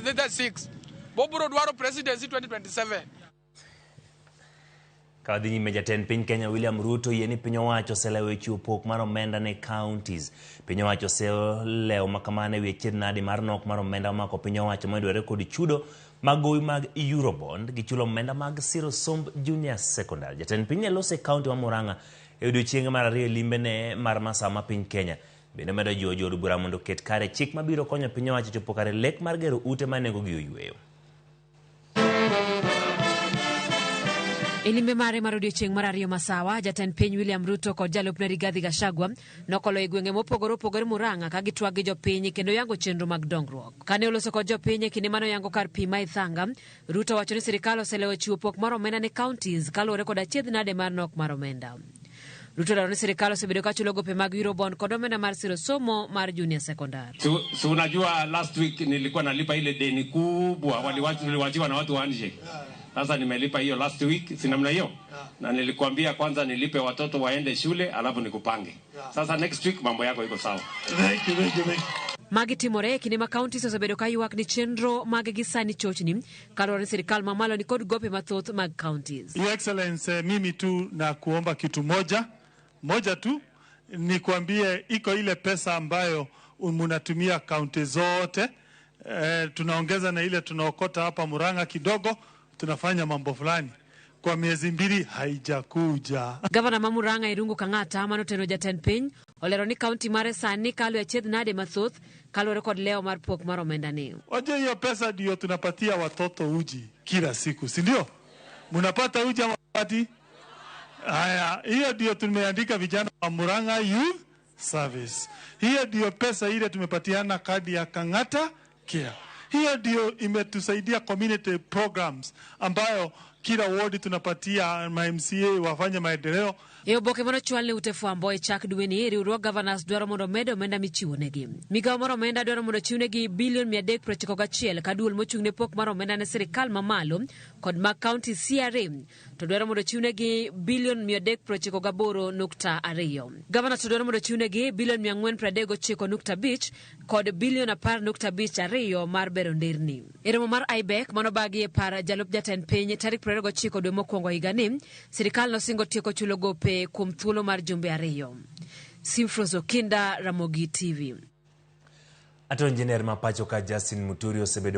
2026 bobiro dwaro presidency 2027. Ka wadhi nyime, jatend piny Kenya William Ruto yie ni piny owacho oselewo e chiwo pok mar omenda ne counties. Piny owacho oselewo makamano e wi achiedh nadi mar nok mar omenda mamako piny owacho mayudore kod chudo mag gowi mag Eurobond gi chulo omenda mag siro somb junior secondary. Jatend piny ne loso e kaunti ma Murang'a e odiochienge mar ariyo e limbene mar masawa ma piny Kenya. Bende omedo jiwo jood bura mondo oket kare chik mabiro konyo piny owacho chopo kare lek mar gero ute ma nengogi oyweyo. E limbe mare mar odiechieng' mar ariyo Masawa, jatend piny William Ruto kod jalupne Rigathi Gachagua nokolo e gwenge mopogore opogore Murang'a ka gitwak gi jopiny kendo yango chenro mag dongruok. Kane oloso kod jopiny e kinde mane oyango kar pi ma Ithanga, Ruto owacho ni sirikal oselewo chiwo pok mar omenda ne counties kaluwore kod achiedh nade mar nok mar omenda. Ruto olero ni sirikal osebedo ka chulo gope mag Eurobond kod omenda mar siro somo mar junior secondary. Si unajua last week nilikuwa nalipa ile deni kubwa tuliwachiwa na watu wa handshake. Sasa nimelipa hiyo last week, si namna hiyo? Na nilikuambia kwanza nilipe watoto waende shule alafu nikupange. Sasa next week mambo yako iko sawa. Thank you, thank you, thank you. Magi timore e kinde ma counties osebedo ka ywak ni chenro mag gi sani chochni kaluwore ni sirikal mamalo ni kod gope mathoth mag counties. Your Excellency, mimi tu na kuomba kitu moja moja tu, nikuambie iko ile pesa ambayo munatumia kaunti zote tunaongeza na ile tunaokota hapa Murang'a kidogo, tunafanya mambo fulani kwa miezi 2 haijakuja. Gavana ma Murang'a Irungu Kang'ata manoteno jatend piny olero ni kaunti mare sani kalo e achiedh nade mathoth kaluwore kod lewo mar pok mar omenda ni. Wajua hiyo pesa ndio tunapatia watoto uji kila siku, si ndio? Munapata uji ama pati? Haya, hiyo ndio tumeandika vijana wa Murang'a Youth Service. Hiyo ndio pesa ile tumepatiana kadi ya Kang'ata Care. Hiyo ndio imetusaidia community programs ambayo kila ward tunapatia ma MCA wafanye maendeleo. E oboke manochwal ne ute fwambo e chak dweni, riwruog governors dwaro mondo omed omenda michiwonegi. Migawo mar omenda dwaro mondo ochiwnegi bilion 391 ka duol mochung' ne pok mar omenda ne sirikal mamalo kod mag kaunti CRA to dwaro mondo ochiwnegi bilion 398.2. Gavana to dwaro mondo ochiwnegi bilion 439.5 kod bilion 10.52 mar bero nderni. E romo mar IBEC manobagi e par jalup jatend piny tarik 29 dwe mokwongo higani, sirikal nosingo tieko chulo gope kuom thuolo mar jumbe 2. Simfros Okinda, Ramogi TV. Ato engineer ma pacho ka Justin Muturi osebedo